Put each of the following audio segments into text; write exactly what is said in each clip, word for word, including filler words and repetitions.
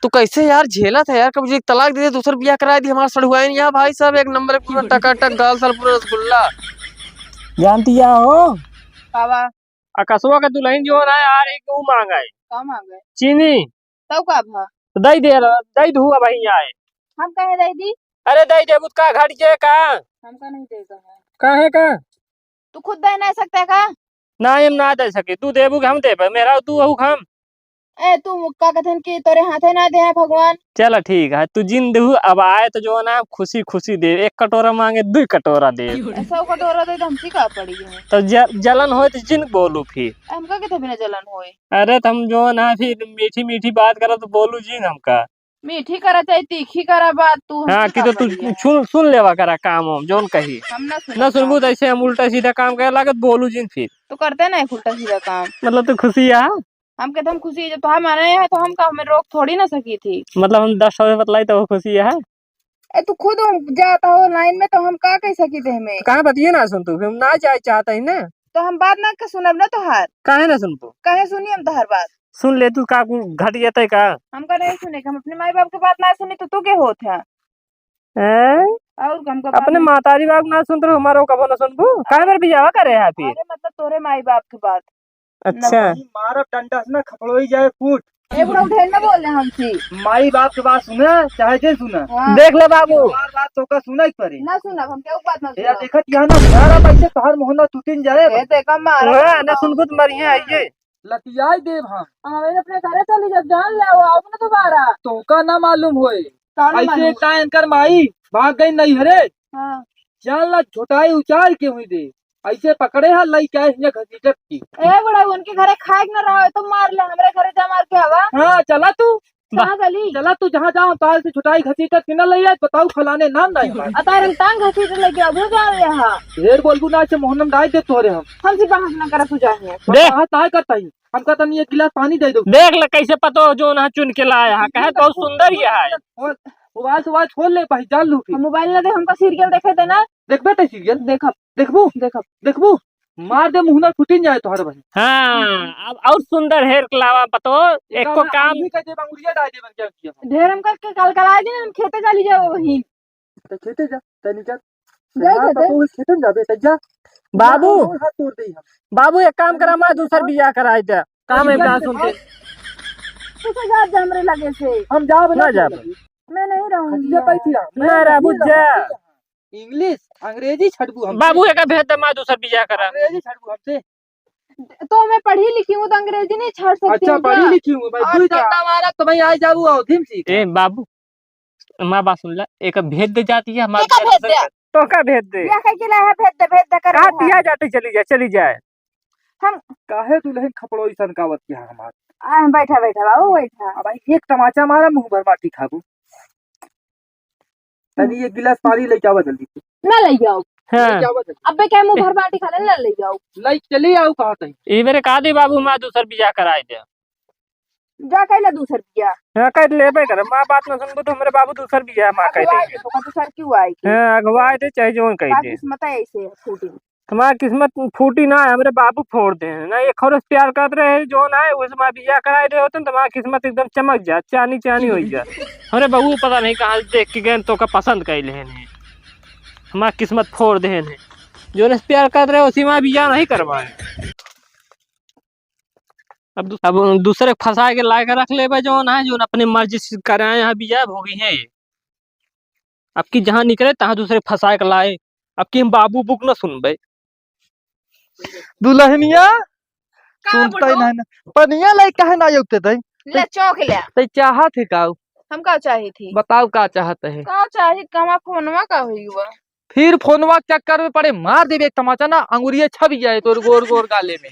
तू कैसे यार झेलत है यार, कब जी तलाक दे दे, दूसर बियाह कराइ दी, हमार सड़ुआइन यहाँ भाई साहब एक नंबर, पूरा टकाटक गाल साल पूरा रसगुल्ला। जानती क्या हो? बाबा। अकसवा के दुलहिन जो ना आ रही, उ माँग आए। का माँग आए? चीनी। तब का भा? तो दइ दे, दइ दू अब यहाँ आए। हम कहे दइ दी? अरे दइ देबू त का घट जाए का? हमका नहीं देगा है। काहे का? तू खुद दे नहीं सकते का? ना, हम ना दे सके। तू देबू कि हम देबे? मेहरारू तू हऊ कि हम? ए, तू का कहथन कि तोरे हाथे ना दे हैं भगवान? चला ठीक है, तू जिन देहू, अब आए तो जो ना खुशी खुशी दे, एक कटोरा माँगे दुइ कटोरा दे। ऐसा कटोरा दे तो हमसे का पड़ी है? तो ज-, जलन होए तो जिन बोलू फिर। हमका के तो बिना जलन होए। अरे तो हम जो ना फिर मीठी मीठी बात करब तो बोलू जिन हमका। मीठी करा चाहे तीखी करा बात, तू हाँ, हमसे कि का तो तू पड़ी है? सुन, सुन लेवा करा काम वाम, जौन कही। हम ना सुनब ना सुनबू काम। तो ऐसे हम उल्टा सीधा काम करे लागत, बोलू जिन फिर। तू करते नहीं उल्टा सीधा काम। मतलब तू खुशी है? हम कहते हम खुशी है, जब तोहार माने है तो हम का, हमें रोक थोड़ी ना सकी थी। मतलब हम दस सौ में बतलाई तो वो खुशी है? ए, तू खुद जाता हो लाइन में तो हम का कह सकी थे हमें? तो काहे बतिये ना सुन तू, फिर हम ना जाए चाहता ही ना। तो हम बात ना के सुनब ना तोहार। काहे ना सुनबू? काहे सुनी हम तोहार बात? सुन ले तू, का कुछ घट जाता है का? हमका नहीं सुने के, हम अपने माई बाप के बात ना सुनी तो तू के होत है? हैं? और हमका बात अपने नहीं। मातारी बाप ना सुनत रहो, हमारो कबो ना सुनबू? काहे मेरे बियाह करे है फिर? अरे मतलब तोरे माई बाप के बात। अच्छा। ना मारब डंडा से ना खपड़ोई जाए फूट। ए बुढ़ऊ ढेर ना बोले हमसे। माई बाप के बात सुने, चाहे जे सुने। हाँ। देख ले बाबू। हमार बात तो का सुने के पड़े। ना सुनब, हम केहू के बात ना ए, सुनब। देखत यहाँ ना मारा पैसे तोहर मोहना टूटिन जाए। ए, देखा मारा हाँ, बाबू। ना सुनबू तो मरिए आइए। लतियाई देब हम। हम अबे अपने घरे चली जब जान ले आओ, आओ ना दोबारा। तोका ना मालूम होए। का ना ऐसे मालूम? का इनकर माई भाग गई नहीं हरे। हाँ। चल ना झोटाई उचार के हुई दे। ऐसे पकड़े हा लइका हियाँ घसीटत की। ए बुढ़ा, उनके घरे खाए के ना रहो, तो मार ले, हमरे घरे जा मार के आवा। हाँ, चला तू। कहाँ चली? चला तू जहाँ जाओ, ताल से झोटाई घसीटत के ना लइया, बताऊ फलाने नाम ना है। अतार हम टांग घसीट लेके अबू जा रहे हा। ढेर बोलबू ना, से मोहनम डाल दे तोरे हम। हमसे बहस ना करा, तू जा हियाँ। देख। कहा ताय करता ही। हमका तनी एक गिलास पानी दे दो। देख ले कैसे पतो जो ना चुन के लाया है, कहे बहुत सुंदर ये है। और मोबाइल, मोबाइल खोल ले भाई, जान लू फिर। हम मोबाइल ना दे, हमका सीरियल देखे देना। देखबे ते सीरियल? देखब। देखबू? देखब। देखबू? मार दे मुँह ना फुटिन जाए तोहर भाई। हाँ, अब और सुंदर हेयर के लावा पतो, एको काम। आदमी का जेब अंगुरिया डाल दे बन क्या किया। ढेर हम करके कल कल आ जाए, हम खेते चली जाओ वहीं। तो खेते जा, तनी जा। जाए ना खेते? तो तू खेते में जाबे, तो जा। बाबू, और हाथ तोड़ दे हम। बाबू, एक काम करा, मैं दूसर बियाह कराई दे। काम है, बियाह कहाँ सुनते? तू तो जा, जा हमरे लगे से। हम जाब ना ना जाब। लगे। मैं नहीं रहूंगी खटिया यहाँ। बैठी रहा। ना मैं रहबू, नहीं जा। रहूंगी। इंग्लिश, अंग्रेजी छटबू हमसे। बाबू, एका भेज दे, मैं दूसर बियाह करा। अंग्रेजी छटबू हमसे। तो मैं पढ़ी लिखी हूँ, तो अंग्रेजी नहीं छाड़ सकती अच्छा, हूँ क्या? पढ़ी लिखी हूँ भाई, और दुई क्या? डंडा मारा तो भाई आ जाबू, अवधी में सीख। ए बाबू, हमार बात सुन ले, एक भेज दे जाती है, हमार केका भेज दे? तो का भेज दे? या कह के ला है, भेज दे, भेज दे कर का रहा। दिया जाते, चली जाए, चली जाए। हम काहे दुल्हन खपड़ोई सनकावत के हमार? आ, बैठा, बैठा बाबू, बैठा। अब भाई एक तमाचा मारा, मुंह भर माटी खाबू। तनी एक गिलास पानी लेके आवा जल्दी से। ना ले जाओ। हाँ। लेके आवा जल्दी। अबे क्या मुंह भर माटी खा ले, ना ले जाओ। ले चली आओ, कहा तई। ई बेरे कहा दे बाबू, हमार दूसर बियाह कराए दे। जा कह ले दूसर बियाह। हाँ, कह लेबे कर। हमार बात ना सुनबू तो हमरे बाबू दूसर बियाह हमार कह अगुवाए देंगे। दे, तो का दूसर क्यों आए के? हाँ, अगुवाए दे, चाहे जौन कह का दे। किस्मत है ऐसे फूटी। हमार किस्मत फूटी ना है, हमरे बाबू फोड़ दे हैं। ना एक और प्यार करत रहे, जौन है, उस माँ बियाह कराए दे होते, तो हमार किस्मत एकदम चमक जा, चानी चानी हो जा। हमरे बहू पता नहीं कहाँ से देख के गए, तो का पसंद कर ले हैं। हमार किस्मत फोड़ दे हैं। जौन से प्यार करत रहे, उसी माँ बियाह नहीं करवाए। अब दू-, अब दूसरे के फंसा के ला के रख लेबे, जौन है, जौन अपनी मर्जी से करे, यहाँ बियाह भोगी है ये। अब की जहाँ निकले, तहाँ दूसरे के फंसा के लाए। अब की हम बाबू बुक न सुनबे। दुल्हनिया, का सुनता ही बोलो? नहीं ना। पनिया लाई काहे ना उठते तई? ले चौक ले। तई चाहत है का? हम का चाही थी? बताओ का चाहत है? का चाही? कमा फोनवा का हुई हुआ? फिर फोनवा के चक्कर में पड़े, मार देबे एक तमाचा ना, अंगुरिया छप जाए तोर गोर गोर गाले में।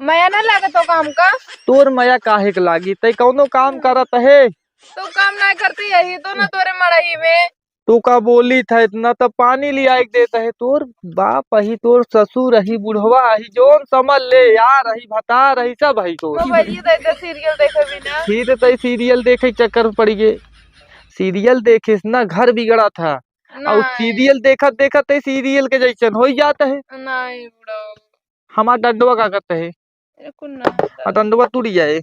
मया ना लागे तो काम का? तोर मया काहे के लागी? तै कौनो काम करत है? तो काम ना करती यही तो ना तोरे मड़ई में। तू का बोली था इतना, तब पानी लिया के देता है। तोर बाप अही, तोर ससुर अही, बुढ़वा अही, जौन समझ ले, यार अही, भतार अही, सब अही तोर। मोबाइल ये देख, सीरियल देखे बिना। फिर तै सीरियल देखे के चक्कर में पड़ गए। सीरियल देखे से ना घर बिगड़ा था। और नहीं। सीरियल देखत देखत ते सीरियल के जैसन हो ही जाता है। नहीं बुढ़ऊ। हमार डंडवा का करते है? अरे कुछ ना होता। आ डंडवा टूट जाए।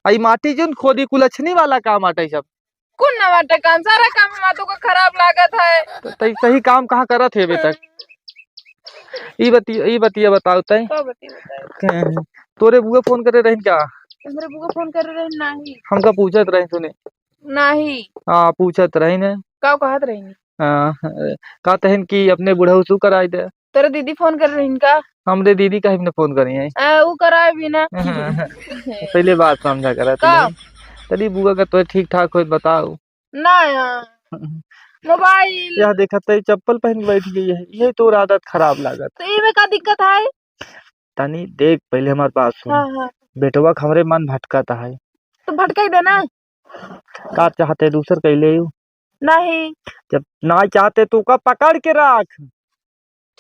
आ ई माटी जोन खोदी कुलछनी वाला काम आटे सब। कुल ना बाटे काम, सारा काम हमार तो का खराब लागत है। त-, त-, सही काम कहाँ करत है अबे तक? ई बतिया, ई बतिया बताओ तै। का बतिया बताओ? के-, तोरे बुआ फोन करे रहिन का? हमरे बुआ फोन करे रहिन नाही। हमका पूछत रहिन सुने। नाही। हाँ, पूछत रहिन। का कहत रहिन? हाँ, कहत हन कि अपने बुढ़ऊ तू कराई दे। तोरे दीदी फोन करे रहिन का? हमरे दीदी काहे न फोन करी है? आ, ऊ कराए भी ना। पहले बात समझा करा का? तनी। तनी बुआ का तो ठीक ठाक होत बताओ। ना यार। मोबाइल। यह देखत है, चप्पल पहन के बैठ गई है, ये तो आदत खराब लागत। तो इमे का दिक्कत है? तनी देख, पहले हमार बात सुन। हाँ, हाँ। बेटवा के हमरे मन भटकत है। तो भटकाई दे ना। का चाहते, दूसर कैले यू? नहीं। जब ना चाहते तो का पकड़ के रख।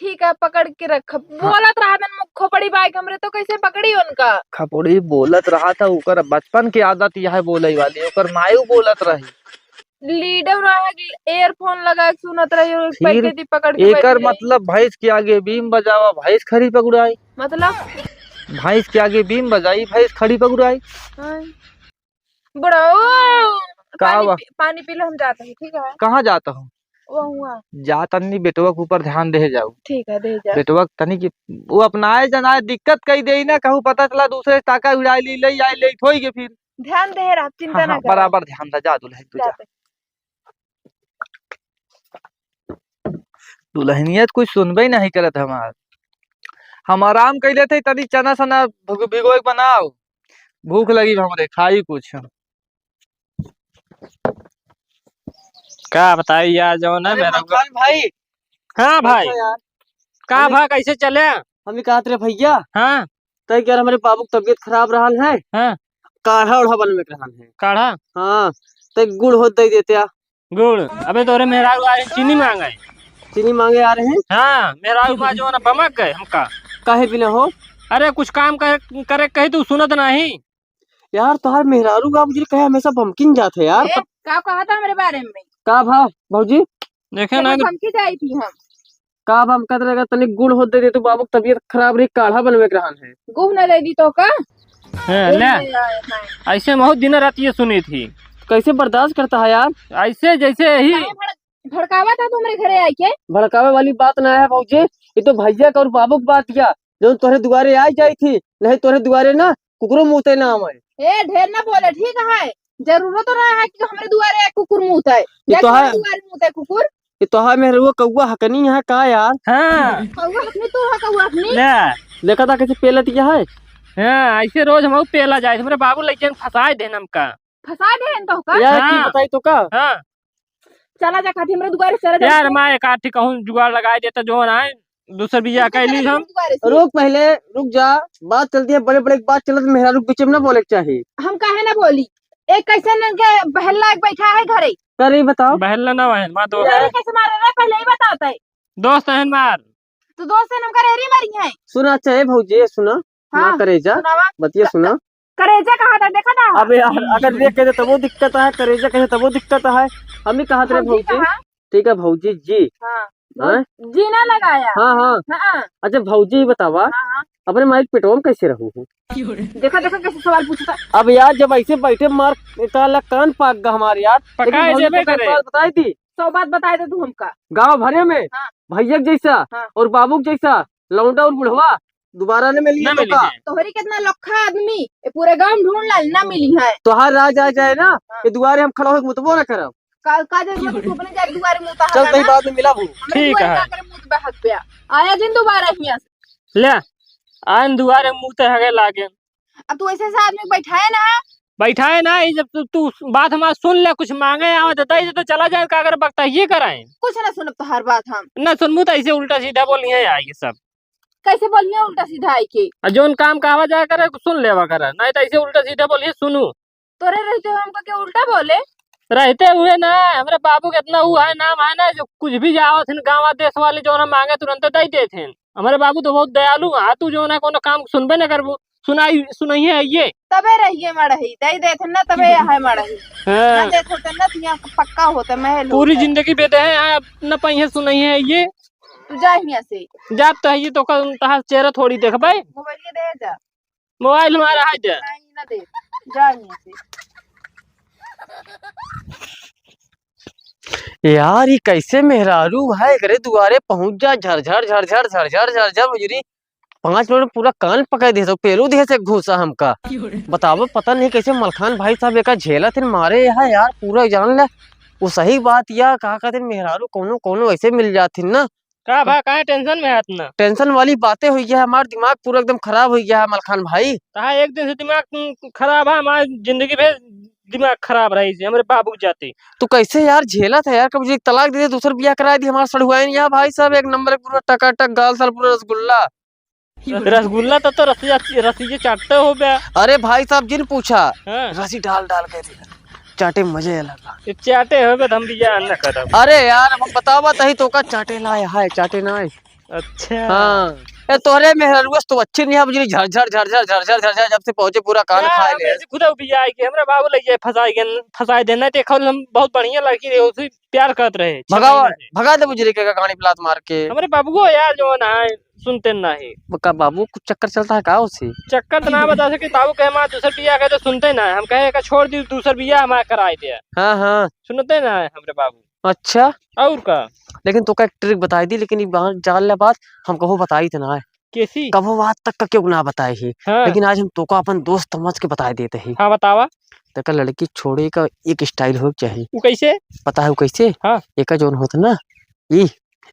ठीक है, पकड़ के रख। हाँ। बोलत रहा था मुख खोपड़ी बाइक हमरे, तो कैसे पकड़ी उनका? खपड़ी बोलत रहा था, ओकर बचपन की आदत यह है बोले वाली, ओकर मायू बोलत रही। लीडर रहा कि earphone लगा के सुनत रही और फिर पैकेट ही पकड़ के बैठ एकर गई। मतलब भैंस के आगे बीम बजावा, भैंस खड़ी पकड़ाई। मतलब? भैंस के आगे बीम बजाई, भैंस खड़ी पकड़ाई। हाँ। बड़ा ओ, का पानी बा? पी, पानी पी ले, हम जाते हैं, ठीक है? कहाँ जाता हूँ? वो हुआ। जा तनी बेटवा के ऊपर ध्यान दे जाऊ। ठीक है, दे जा। बेटवा तनी की वो अपनाए जनाए दिक्कत कई देई ना, कहूँ पता चला दूसरे से टाका उड़ाई ली, ले आई, लेट होई के फिर। ध्यान दे रहा, चिंता हाँ, ना हाँ, करा। बराबर ध्यान दे, जा दुल्हन तू जा। जाते। दुल्हनिया तो कुछ सुनबे नहीं करत हमार। हम आराम कैले थे, तनी चना सना भिगो, भिगो के बनाओ, भूख लगी हमरे, खाई कुछ। का बताई यार, जौन है अरे मेरा भगवान भाई। हाँ भाई। अच्छा यार। का हमें भा, कैसे चले? हम ही कहत रहे भैया। हाँ। तय यार हमरे बाबू की तबीयत खराब रहल है। हाँ। काढ़ा उढ़ा बनवे के रहल है। काढ़ा? हाँ। तय गुड़ होत दे देते आ। गुड़? अबे तोरे मेहरारू आ रहे, चीनी मांगे। चीनी मांगे आ रहे हैं? हाँ, मेहरारू बा जौन बमक गए हमका। काहे बिना हो? अरे कुछ काम करे, करे कही तू सुनत नहीं। यार, तोहार मेहरारू का मुझे कहे हमेशा बमकिन जात है यार। ए, का कहा था हमरे बारे में? का भा, भौजी? देखे ना, बमकी जाई थी हम। का भा, हम कहत रहे, तनी गुड़ होत दे दे, तू बाबू की तबीयत खराब रही, काढ़ा बनवे के रहन है। गुड़ न दे दी तो का? हाँ, ए, ले। ले, ले, ले। ऐसे बहुत दिन रात ये सुनी थी। कैसे बर्दाश्त करता है यार? ऐसे जैसे ही। काहे भड़-, भड़कावा था तुमरे घरे आके? भड़कावे वाली बात ना है भौजी, ये तो भैया का और बाबू की बात किया। जौन तोहरे दुआरे आई जाई थी, नहीं तोहरे दुआरे ना कुकुरो मूते ना आवे। ए, ढेर ना बोले, ठीक है? जरूरत तो ना है कि हमरे दुआरे आए कुकुर मूते। ये देख तो है। हमरे दुआरे मूते कुकुर। ये तो है, मेहरुआ कौआ हकनी है का यार? हाँ। कौआ हकनी तू है, कौआ हकनी। ले। देखा था कैसे पेलत यह है? हाँ, ऐसे रोज हम पेला जाए। हमरे बाबू लइकन फंसाए देन हमका। फंसा दे हैं तो का? यार, की हाँ। बताई तो का? हाँ। चला जा, खाती हमरे दुआरे चला जा। यार, मैं एक आध ठे कहूँ जुगाड़ लगाए देता, जो ना है, दूसर बिया कैली हम। रुक पहले, रुक जा, बात चलती है, बड़े बड़े की बात चलत, मेहरारू के बीच में ना बोले के चाही। हम काहे ना बोली? एक कैसे न के बहल्ला एक बैठा है घरे। करे बताओ। बहल्ला ना बहन, माँ दोस्त अरे है। कैसे मारे रे, पहले ही बताओ तय। दोस्त है मार। तो दोस्त है, हम करेरी मारी है। सुना, अच्छा, ए भौजी, सुना, हाँ, ना करेजा, सुनावा। बतिया सुना। करेजा कहा था, देखा था? अबे यार, अगर रे कहे तबो दिक्कत है, करेजा कहे तबो दिक्कत है। हम ही कहा थे भौजी भौजी। कहा? ठीक है भौजी जी। हाँ। हैं? जी ना लगाया। हाँ, हाँ। हाँ। अच्छा भौजी बतावा, हाँ, हाँ। अपने माई के पेटवा में कैसे रहू हो? देखा, देखा कैसे सवाल पूछता। अब यार जब ऐसे बैठे मार काला कान पाक गा हमारे यार। पकाए लेकिन भौजी जेबे तो करे। बात बताई थी। सौ बात बताए दे तू हमका। गाँव भरे में हाँ। भैया के जैसा हाँ। और बाबू के जैसा लौंडा और बुढ़वा दोबारा न मिली ना तो मिली का? है। तोहरी कितना लखा आदमी, ए पूरे गांव ढूंढ लाल, ना मिली है। तोहार राज आ जाए ना, हाँ। ये दुआरे हम खड़ा होके मुतबो ना करब। का, का जरूरत है तू अपने जाके दुआरे मुता चल, है तही ना? बाद में मिला भू। हमरे ठीक दुआरे है। का करे मुत बहक पे? आया जिन दोबारा हियां से। ले, आन दुआरे मुते हगे लागे। अब तू ऐसे ऐसे आदमी को बैठाए ना। बैठाए ना, ये जब तू, तू बात हमार सुन ले, कुछ मांगे आवे तो दे दे, तो चला जाए, का करे बकता ये कराए। कुछ ना सुनब तोहार बात हम। ना सुनबू तो ऐसे उल्टा सीधा बोली है यार ये सब। कैसे बोलिए उल्टा सीधा आई के? आ जौन काम कहवा जाया करे, सुन लेवा करे, नहीं तो ऐसे उल्टा सीधा बोलिए, सुनू। तोरे रहते हुए हमको क्या उल्टा बोले? रहते हुए ना, हमरे बाबू के इतना वो है, नाम है ना, जो कुछ भी जावत हैं गाँव देश वाले, जो ना मांगे, तुरंत दे देते हैं। हमरे बाबू तो बहुत दयालु हैं, तू जो ना कोनो काम सुनबे ना करबू, सुनाई, सुनाई है ये। तबे रहिए मड़ही, दे देते हैं ना, तबे यहाँ है मड़ही। हाँ। ना देते होते ना, तो यहाँ पक्का होते महल पूरी होते। जिंदगी बेदे हैं, अब न पहिए सुनाई है ये। तू जा हियां से। जात तो है ये तो कल तहार चेहरा थोड़ी देखबे। मोबाइल दे जा। मोबाइल हमारा है जा। नहीं, ना दे। जा यहाँ से। यार, ई कैसे मेहरारू है, एकरे दुआरे पहुँच जा, झर झर झर झर झर झर झर झर बुजुरी, पाँच मिनट में पूरा कान पकड़ देत हो, पेलू देत एक घूसा हमका। बतावा, पता नहीं कैसे मलखान भाई साहब एका झेलत हैं, मारे यहाँ यार, पूरा जान ले। वो सही बात या, का कहते हैं, मेहरारू कौनो कौनो ऐसे मिल जात हैं ना। का भा, काहे tension में है इतना? Tension वाली बातें हुई है, हमार दिमाग पूरा एकदम खराब हुई गया है मलखान भाई। कहा एक दिन से दिमाग, तुम, खराब है, हमार जिंदगी भर दिमाग खराब रही से, हमरे बाबू के जाते। तू कैसे यार झेलत है यार, कब जी तलाक दे दे, दूसर बियाह कराए दी, हमार सड़ुआइन या भाई साहब, एक नंबर के पूरा टकाटक गाल साल पूरा रसगुल्ला। रसगुल्ला तो, तो रसिया, रसिये चाटते हो बे। अरे भाई साहब, जिन पूछा, हाँ। रसी डाल डाल के दे, चाटे मजे अलग बा। ये चाटे हो बे, तो हम बियाह न करब। अरे यार, हम बतावा तही तो का चाटे लाए, हाय चाटे ना आए। अच्छा। हाँ। ए, तोहरे मेहररुआ से तो अच्छी नहीं है, बुझली, झर, झर, झर, झर, जब से पहुंचे पूरा कान क्या खाए ले। हमरे से खुदा उबिया आए कि हमरा बाबू लइके फंसाए गए, फंसाए दे, नहीं तो एक हम बहुत बढ़िया लड़की रहे, उसे प्यार करत रहे, छह भगावा, महीना से। भगा दे बुझली के गाड़ी पे लात मार के। हमरे बाबुओ यार जो ना है, सुनते ना है। वो का बाबू कुछ चक्कर चलता है का उसे? चक्कर तो ना बता सके, बाबू कहे, "माँ, दूसर बियाह करे तो सुनते ना है।" हम कहे, "एका छोड़ दी, दूसर बियाह हमारा कराए दे।" हाँ, हाँ। सुनते ना है हमरे बाबू। अच्छा। और का? लेकिन तोका एक trick बताई दी, लेकिन ई बात जान ले बात, हम कबो बताई त ना है। कैसी? कबो आज तक का क्यों ना बताए ही। हाँ। लेकिन आज हम तोका अपन दोस्त समझ के बताए देते ही। हाँ, बतावा। देखा, लड़की छोड़े का एक style हो चाहिए। वो कैसे? पता है वो कैसे? हाँ। एका जौन होत ना, ई,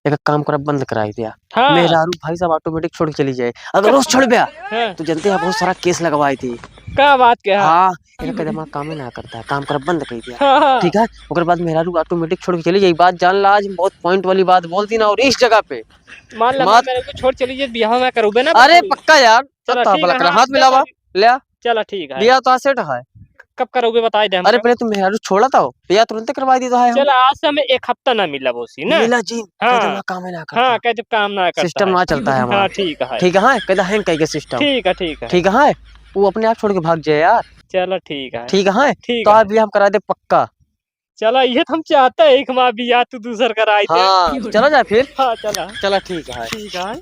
एका काम करब बंद कराई दिया। हाँ। मेहरारू भाई साहब automatic छोड़ के चली जाए। अगर रोज छोड़ बया, हाँ। तो जनते हैं बहुत सारा case लगवाई थी। का बात के है? हाँ। इनका दिमाग काम ही ना करता है, काम कर बंद कर दिया। हाँ, हाँ। ठीक है, ओकर बाद मेहरारू automatic छोड़ के चली जाई। बात जान ला, आज बहुत point वाली बात बोल दी ना, और इस जगह पे मान ला, मत मेरे को छोड़ चली जाए, बियाह ना करूबे ना अरे बतू। पक्का यार, चला, सब तो ठीक है, भला करा, हाँ, हाथ मिलावा, चला, ले आ। चला, ठीक है। बियाह तो set है। कब करोगे बताई दे हमका। अरे पहले तुम मेहरारू छोड़ा था, बियाह तुरंत करवा दी तो है हम। चला, आज से हमें एक हफ्ता ना मिला बोसी ना। मिला जी, हाँ। कह दे ना काम ही ना करता। हाँ, कह दे काम ना करता system है। ना चलता है हमारा। हाँ, ठीक है। ठीक है, कह दे hang कह के system। ठीक है, ठीक है। ठीक है, वो अपने आप छोड़ के भाग जाए यार। चलो ठीक है। ठीक है, ठीक तो है। आज बियाह हम करा दे पक्का। चला, ये तो हम चाहते हैं कि हमारा बियाह तू दूसर कराई दे। हाँ, चला जाए फिर। हाँ, चला। चला, ठीक है। ठीक है।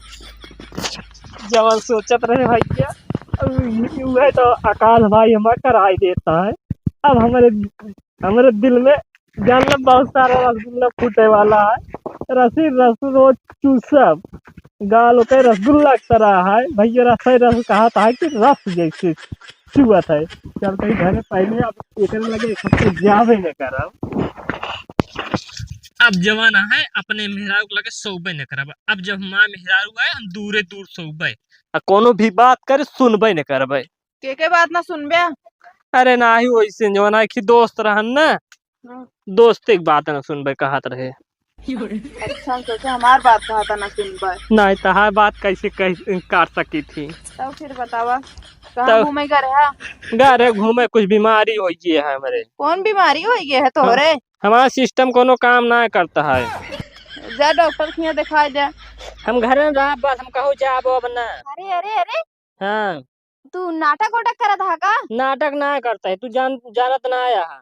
जवन सोचत रहे भैया, अब ये, ये तो आकाश भाई हमारा कराई देता है। अब हमारे, हमारे दिल में जान लो बहुत सारा रसगुल्ला फूटे वाला है। रसी रस रोज चूसब, गाल ओके रसगुल्ला की तरह है। भैया रस है, रस कहा था कि रस जैसे चुअत है। चलते ही घरे पहले अब एकरे लगे एक हफ्ते जाबे न करब। अब जमाना है अपने मेहरारू के लगे सोबे न करब। अब जब हमार मेहरारू आए हम दूरे दूर सोबे। आ कोनो भी बात करे सुनबे न करबे। के के बात ना सुनबे? अरे नाही, वैसे जमाना की दोस्त रहन ना, हाँ। दोस्ते के बात ना सुनबे कहत रहे। अच्छा, हम सोचे हमार बात कहता ना सुनबे। नहीं, तहार बात कैसे कह, काट सकी थी? तब फिर बतावा, कहाँ तब घूमे गए रहा? गए रहे घूमे, कुछ बीमारी हो गई है हमरे। कौन बीमारी हो गई है तोहरे? हम, हमारा system कोनो काम ना करता है। जा डॉक्टर के यहाँ दिखा जा। हम घर में रह, बस हम कहूँ जाबो अब ना। अरे, अरे, अरे। हाँ। तू नाटक वाटक करत हा का? नाटक ना करता है, तू जान, जानत ना आया है।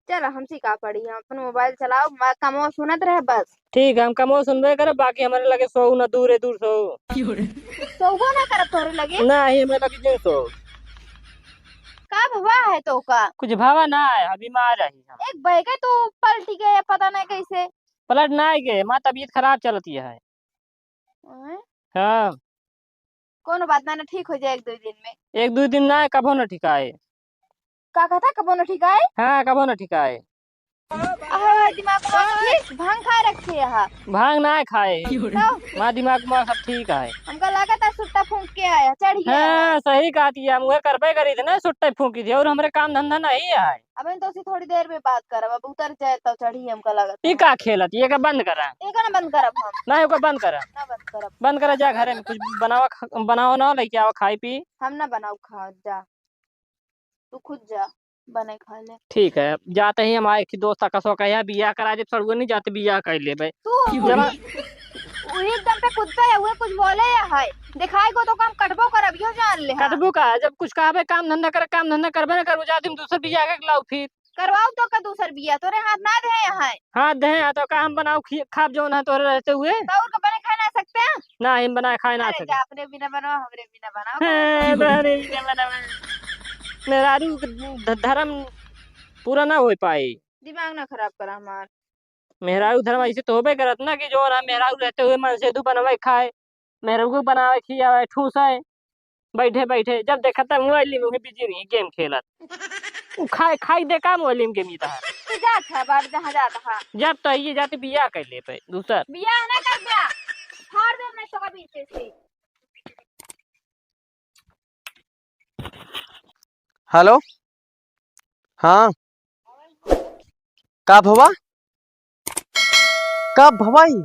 चल, हमसे का पड़ी, हम अपन मोबाइल चलाओ, मैं कमवा सुनत रहे बस। ठीक है, हम कमवा सुनबे करब, बाकी हमारे लगे सोऊ ना, दूरे दूर सोऊ। सोउबो ना करब तोहरे लगे? ना, ही हमारे लगे जिन सोऊ। का भवा है तो का? कुछ भावा ना है, अभी मार रही हम। एक बहके तू पलटी गए, पता नहीं कैसे। पलट ना आए गए, माँ तबीयत खराब चलती है। हैं? हाँ। कोनो बात ना, ना ठीक हो जाए एक दो दिन में। एक दो दिन ना, कबो ना ठिकाए। का कहता, कबो ना ठिकाए? हाँ, कबो ना ठिकाए। अहो, दिमाग में ठीक, भांग खा रखे है। भांग ना खाए। तो? माँ दिमाग में सब ठीक है। हमका लगा था सुट्टा फूंक के आया, चढ़ गया। हाँ, सही कहती है, हम वह करबे करी थे ना, सुट्टा फूंकी थी, और हमरे काम धंधा नहीं है। अबे तो उसी थोड़ी देर में बात करब, अब उतर जाए तो चढ़ी हमका लगत ई है। का खेलत, ये का बंद करा? ये का ना बंद करब हम। ना, ओका बंद करा। ना बंद करब। बंद करा, जा घरे में कुछ बनावा, खा-, बनावा ना, लेके आवा, खाई पी। हम ना बनाऊ, खा जा। तू खुद जा, बने खा ले। ठीक है, जाते ही हमारे एक दोस्त आकाशवा कहे, "बियाह करा दे, सड़ुआ नहीं जाते, बियाह कर लेबे।" तू जरा वही, वही एकदम पे कुत्ता है, वो कुछ बोले या है। दिखाई को तो काम कटबो करब, यो जान ले, हाँ। कटबो का, जब कुछ कहबे काम धंधा करे, काम धंधा करबे ना करबो, जाते हम दूसर बियाह के लाऊ फिर। करवाऊ तो का दूसर बिया, तोरे हाथ ना दे यहाँ है। हाथ दे हैं, तो का हम बनाऊ खी-, खाब जौन है तोरे रहते हुए? तो और का बने खाए ना सकते हैं? ना, हम बनाए खाए ना अरे सकते। जा, अपने बिना बनाओ, हमरे बिना बनाओ। हाँ, तोहरे बिना बनाओ। मेहरारू के ध-, धर्म पूरा ना होइ पाई। दिमाग ना खराब करा हमार। मेहरारू धर्म ऐसे तो होबे करत ना कि जो रहा मेहरारू रहते हुए मनसेधू बनवे खाए, मेहरारू को बनावे खियावे ठूसे, बैठे बैठे जब देखा तब मोबाइल में वही बिजी रही गेम खेलत। उ खाए खाई दे का मोबाइल में गेम जीता है। तू जात है बाहर जहाँ जाता है। जब तो ये जाते बियाह कर लेते दूसर। बियाह ना कर जा। फाड़ दे नहीं तो कभी इसे से। हेलो, हाँ, का भवा, का भवाई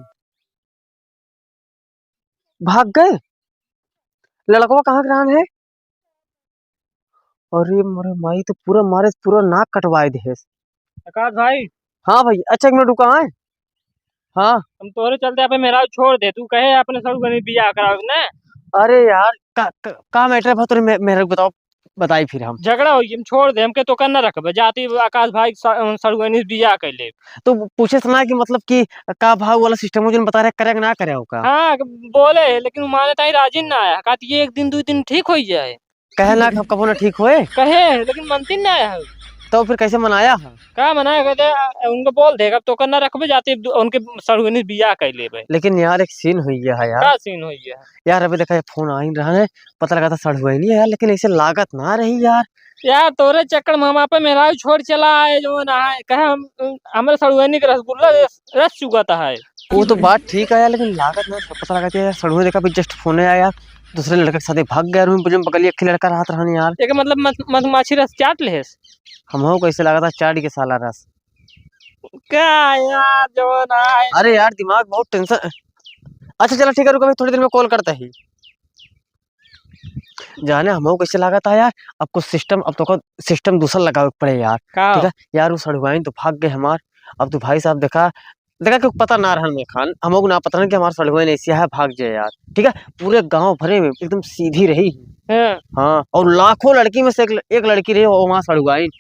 भाग गए? लड़कवा कहाँ के रहन है? अरे मोरे माई, तो पूरा मारे, पूरा नाक कटवाए देहेस। आकाश भाई। हाँ भाई, अच्छा एक मिनट रुका है। हाँ। हम तोहरे चलते यहाँ पे मेहरारू छोड़ दे, तू कहे अपने सड़ुआइन से बियाह करावे ना। अरे यार, का, का, का मैटर भा तोरे मे-, मेहरारू के बताओ, बताई फिर हम। झगड़ा होई, हम छोड़ दे, हमके तोका ना रखबे, जाती आकाश भाई स-, सड़ुआइन से बियाह कर ले। तो पूछे से ना कि मतलब कि का भाव वाला सिस्टम हो, जोन बता रहे, करे कि ना करे ओका? हाँ, बोले, लेकिन उ माने ताई राजी ना आया, कहती ये एक दिन, दो दिन ठीक हो जाए। कहे ना, कब कबो ना ठीक होए। कहे, लेकिन मनती ना आया है। तो फिर कैसे मनाया है? का मनाया, कहते, आ, उनको बोल दे, अब तोका ना रखबे, जाती दु-, उनके सड़ुआइन से बियाह कर लेबे। लेकिन यार, एक सीन हुई है यार। का सीन हुई है? यार, अभी देखा, ये फोन आई रहा है, पता लगा था सड़ुआइन है यार, लेकिन ऐसे लागत ना रही यार। यार, तोरे चक्कर में हम आपन मेहरारू छोड़ चला आए, जो ना है, कहे हम, हमरे सड़ुआइन के रसगुल्ला रस, रस चुकाता है। वो तो बात ठीक है यार, लेकिन लागत ना, पता लगा था यार, सड़ुआइन देखा, अभी just फोन आया यार, दूसरे लड़के के साथे भाग गया, रूम में बगलिया एक लड़का रहत रहन यार। एक मतलब मध-, मधुमाछी रस चाट लेस। हमहू कैसे लगा था चाट के साला रस। का यार, जो ना है। अरे यार, दिमाग बहुत टेंशन। अच्छा चला ठीक है, रुको, मैं थोड़ी देर में कॉल करता ही। जाने हमहू कैसे लागत है यार, अब कुछ सिस्टम, अब तोका सिस्टम दूसर लगावे के पड़े यार। का? ठीक है यार, वो सड़ुआइन तो भाग गए हमार। अब तू भाई साहब देखा, देखा कि पता ना रहन मलखान, हमहू को ना पता रहन कि हमार सड़ुआइन ऐसी है, भाग जाए यार। ठीक है, पूरे गांव भरे में एकदम सीधी रही। हाँ। हाँ, और लाखों लड़की में से एक, एक लड़की रही, वो वहाँ सड़ुआइन।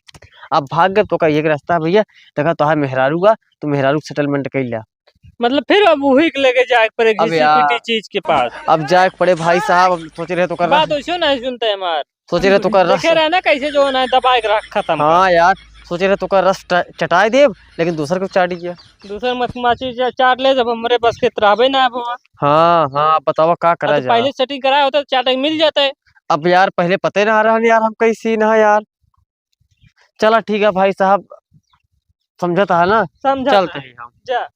अब भाग गए तो का एक रास्ता है भैया, देखा तोहार मेहरारू बा, तू मेहरारू के सेटलमेंट कर लिया। मतलब फिर अब वही के लेके जाए के पड़े अब यार, जीसीपीटी चीज के पास। अब जाए के पड़े भाई साहब, अब सोच रहे तो कर बात रहा वैसे नहीं सुनते हमार। सोच रहे तो कर रहा देखे रहे ना कैसे जो ना दबाए के रख खत्म। हाँ यार, सोच रहे तो कर रस ट-, चटाए देब, लेकिन दूसर को चाट गया। दूसर मधुमाछी चा-, चाट ले, जब हमरे बस के रहबे ना अब। हाँ, हाँ, बतावा का करा अब तो जा। पहले सेटिंग कराए होते तो चाटे मिल जाते। अब यार पहले पते ना रहन यार, हम कई सीन है यार। चला ठीक है भाई साहब, समझत है ना? समझत चलते है। हैं हम। जा।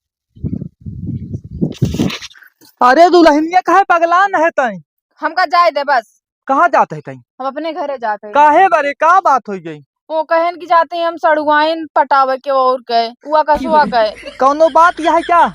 अरे दुल्हनिया काहे पगलान है तई? हमका जाए दे बस। कहाँ जात है तई? हम अपने घरे जात है। काहे बरे, का बात हो गई? वो कहन कि जाते हैं हम सड़ुआइन पटावे के और के, उआ कसुआ के। कौनो बात यह है क्या?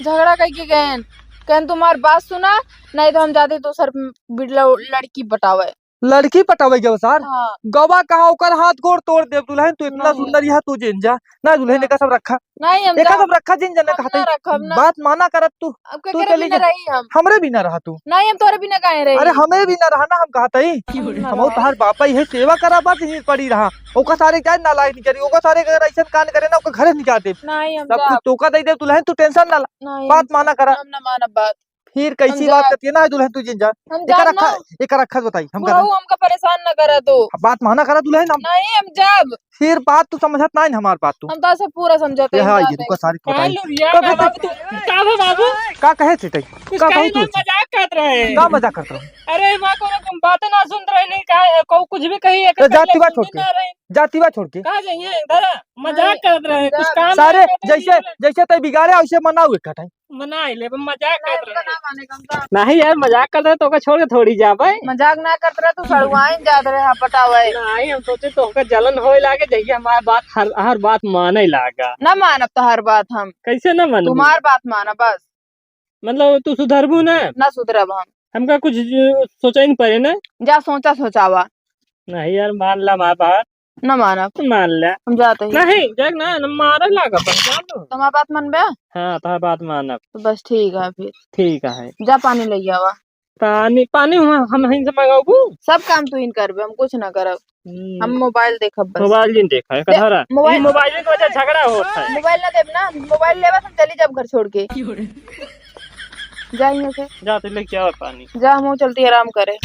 झगड़ा कई के गएन, कहन तुम्हार बात सुना, नहीं तो हम जाते दूसर बिडला लड़की पटावे। लड़की पटावे गयो सार? हाँ। गवा कहा ओकर हाथ गोड़ तोड़ देब दुल्हन, तू इतना नहीं। सुंदर यह तू जिन जा। ना दुल्हन हाँ। एका सब रखा। नहीं, हम एका जाब। सब रखा जिन जने हम कहते ना ही। रखब ना। बात माना करत तू। अब तू केकरे चली बिना जा। रही हम? हमरे बिना रहा तू। नहीं, हम तोरे बिना काहे रही? अरे हमें बिना रहा ना हम कहते ही। हम ना हम रहा। तोहार बापा ही है, सेवा करा बस यहीं पड़ी रहा। ओका सारे जाए नालायक नहीं करी, ओका सारे अगर ऐसा कान करे ना ओका घरे नहीं जाते। नहीं, हम सब कुछ जाब। तोका दे दे दुल्हन, तू टेंशन ना ला। नहीं, बात हम माना करा। हम ना मानब बात। फिर कैसी हम बात जाब। करती है ना दुल्हन तू जिन जा। हम एका जाब रखा, ना। एका रखा बताई, हम बुढ़ऊ कहते हमका परेशान न करा तू। बात माना करा दुल्हन हम। नहीं, हम जाब। फिर बात तू समझत नहीं हमार बात तू। हम तो सब पूरा समझत ये है, हाँ, हम ये रुका जाते। सारी का बताई। लुरिया का का बाबू तू? का हो बाबू? का कहे थे तई? कुछ का कहे कहू ना, तू? मजाक करत रहे। का मजाक करत रहे? अरे माँ को तुम बातें ना सुनत रहे नहीं का है, को कुछ भी कही है, ए, जाती बात छोड़ के। ना रहे। जाती बात छोड़ के। कहाँ जाइए? इधर आ। मजाक नहीं, करत रहे, कुछ मजाक। काम सारे नहीं करते जैसे, नहीं। जैसे तई बिगाड़े वैसे मनाऊ एक टाइम। मनाई ले, मजाक करत रहे। नहीं यार, मजाक करत रहे, तोका छोड़ के थोड़ी जाबे। मजाक ना करत रहे, तू सड़ुआइन जात रहे, हाँ, पटावे। नहीं, हम सोचे तोहका जलन होए लागे, जहिया हमार बात हर, हर बात माने लागा। ना मानब तोहार बात हम। कैसे ना मानबू? तुम्हार बात मानब बस। मतलब तू सुधरबू ना? ना सुधरब हम। हमका कुछ ज-, सोचे नहीं पड़े ना? जा सोचा सोचावा। नहीं यार, मान ला हमार बात। ना मानब। मान ला। हम जाते ही। नहीं, देख ना, ना मारे लागा, पर जान दो। तुम्हार बात मानबे? हाँ, तोहार बात मानब। तो बस ठीक है फिर। ठीक है। जा पानी ले आवा। पानी, पानी हम, हम हिन से मंगाबू? सब काम तू हिन करबे, हम कुछ ना करब। हम्म। हम मोबाइल देखब बस। मोबाइल जिन देखा है, दे, कटहरा। मोबाइल ई मोबाइल के वजह झगड़ा होत है। मोबाइल ना देब ना, मोबाइल लेबा तो हम चली जाब घर छोड़ के। जा यहाँ से। जा, तू लेके आवा पानी। जा, हम चलती आराम करे।